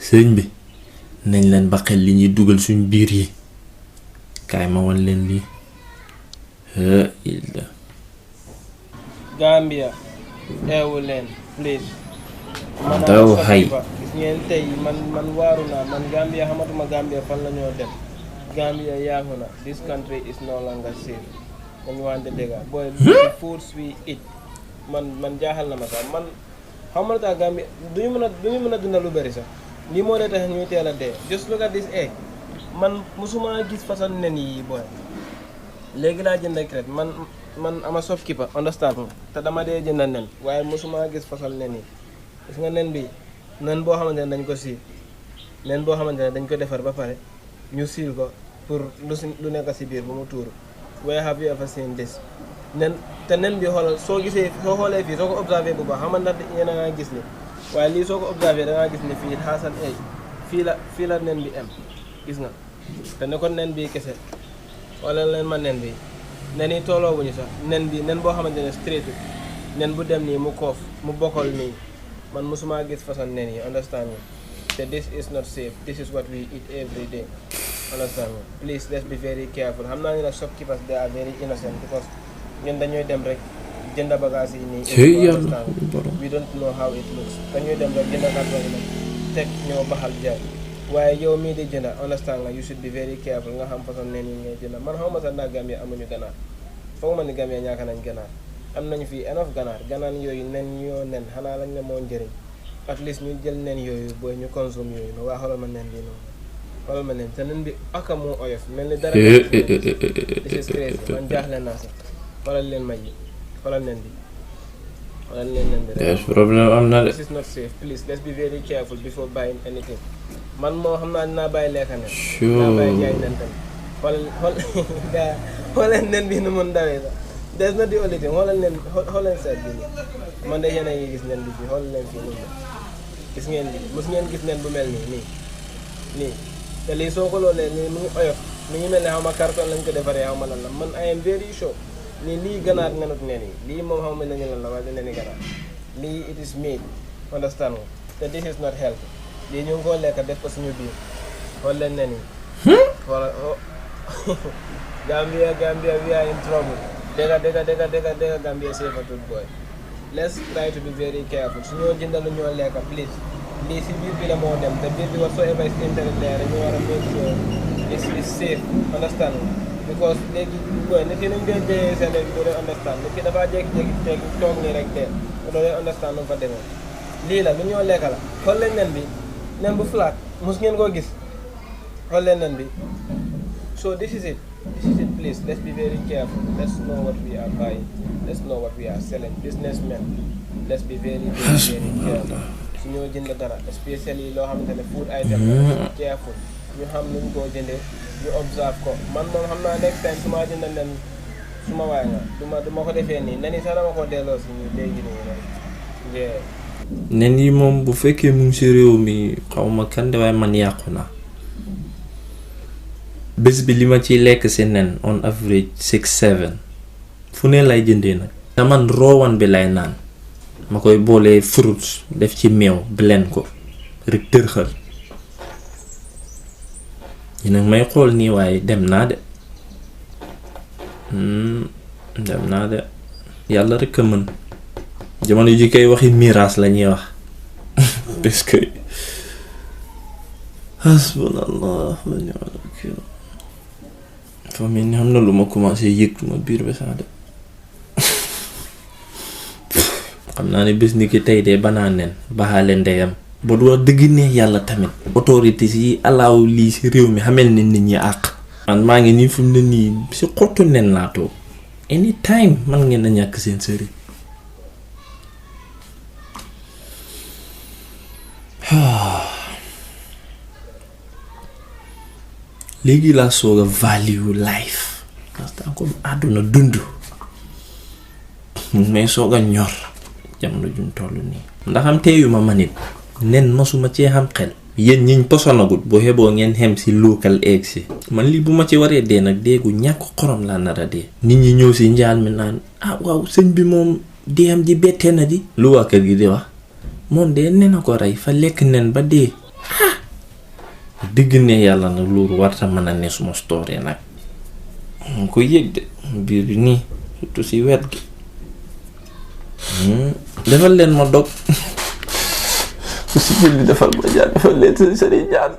sëriñ bi nañ leen baqel li ñuy dugal suñ biir yi kaay ma wan leen lii ilda Gambia eewu leen please daw hay gis ngeen tey man waaru naa man Gambia xamatuma Gambia fan la ñoo dem Gambia yaagu na this country is no longer safe dañu wante dégga boy the foods we eat man jaaxal na ma sax man xamal tax Gambia duñu mën a dundal lu bëri sax lii moo dee tax ñuy teel a dee just look at this egg man musuma gis façon nen yi boy léegi laa jënd crête man ama shopkeeper understand te dama dee jënd nen waaye musuma gis façon nen yi gis nga nen bi nen boo xamante ne dañ ko siil nen boo xamante ne dañ ko defar ba pare ñu siil ko pour lu nekk si biir bu mu tuuru where have you ever seen this nen te nen bi xoolal soo xoolee fii soo ko observé bu baax xamante ne yéen a ngaa gis ni waaye lii soo ko observé da ngaa gis ne fii xaasan ay fii la nen bi am gis nga te ne ko nen bi kese wala leen ma nen bi nen yi tolloowuñu sax nen bi nen boo xamante ne straight nen bu dem nii mu koof mu bokkal nii man musuma gis façon nen yi understand me te this is not safe this is what we eat every day understand me please let's be very careful xam naa ne nag shopkeepers they are very innocent because ñun dañuy dem rek jënd bagage yi nii we don't know how it looks dañuy dem rek jënd carton yi nag teg ñoo baxal jaay waaye yow mii di jënda understand la you should be very careful nga xam façon nen yi ngay jënda man xaw ma sax ndax Gambia amuñu ganaar foog ma ni Gambia ñaaka nañ ganaar am nañu fii enough ganaar yooyu nen yoo nen xanaa lañ la moo njëriñ at least ñu jël nen yooyu booy ñu consomme yooyu no waa xoolal ma nen bi noonu xoolal ma nen te nen bi aka moo oyof mel ni dara this is crazy man jaaxle naa sax xoolal leen ma yi xoolal nen bi xoolal leen nen bi there's problem am na de this is not safe please let's be very careful before buying anything man moo xam naa dinaa bàyyi lekka nen dinaa bàyyi jaay nen tamit xoolal nen bi nu mun dawee sax there's not the only thing xoolal seet bi nii man de yéen a ngi gis nen bi fii xoolal leen fii nii gis ngeen bi mos ngeen gis nen bu mel nii te lii soo ko loolee nii mu ngi oyof mi ngi mel ne xaw ma carton lañ ko defaree xaw ma lan la man I am very sure nii lii ganaar nenut nen yi lii moom xaw ma nañu lan la waaye du neni ganaar lii it is made understand nga te this is not healthy lii ñu ngi koo lekk def ko suñu biir xool leen nen yi wala Gambia we are in trouble dégga Gambia safatul boy let's try to be very careful su ñoo jëndalu ñoo lekk please lii si biir bi la moo dem te biir bi whatsoever is internet there ñu war a make sure it's safe understand because léegi boy nit yi nañ dee dee seen rek doo dee understand nit ki dafaa jékki-jékki toog nii rek dee doo dee understand nu fa demee lii la lu ñoo lekk la xool leen nen bi nen bu flat mos ngeen koo gis xool leen nen bi so this is it please let's be very careful let's know what we are buying let's know what we are selling businessmen let's be very careful su ñoo jënd dara especially loo xamante ne food item careful ñu xam luñ koo jëndee ñu observe ko man moom xam naa next time su ma jënd nen su ma waay nga du ma ko defee nii nen yi sax dama ko delloo si ñu léegi nii rek nen yi moom bu fekkee mu ngi si réew mi xaw ma kan de waaye man yàqu na bés bi li ma ciy lekk si nen on average 6-7 fu ne lay jëndee nag te man roowan bi lay naan ma koy boolee fruit def ci meew blend ko rek tërxal yi nag may xool nii waaye dem naa de yàlla rek a mën jamono ji koy waxi miraas la ñuy wax parce que hasbunallah wa ni'mal wakil fa mel ni xam na lu ma commencé yëg ma biir ba sax de xam naa ne bés ni ki tey de banaa nen baxaale ndeyam ba du wax dëgg neex yàlla tamit autorités yi alaaw lii si réew mi xamel ne nit ñi àq man maa ngi nii fu mu ne nii si xottu nen laa toog anytime man ngeen a ñàkk seen sëriñ léegi laa soog a value life parce que comme àdduna dund mais soog a ñor jamono juñ toll nii ndax am teeyuma ma nit nen masuma cee xam xel yéen ñiñ posonagut boo xeboo ngeen xem si local egg si man lii bu ma ci waree dee nag deegu ñàkk xorom laa nar a dee nit ñi ñëw si njaal mi naan waaw sëñ bi moom deem ji bettee na di lu waa kër gi di wax moom de nen a ko rey fa lekk nen ba dee digg ne yàlla nag loolu warta mën a ne suma story nag mu ko yëg de biir bi nii surtout si wet gi defal leen ma dog ku si julli defal ma ñaan defal leen seen ñaan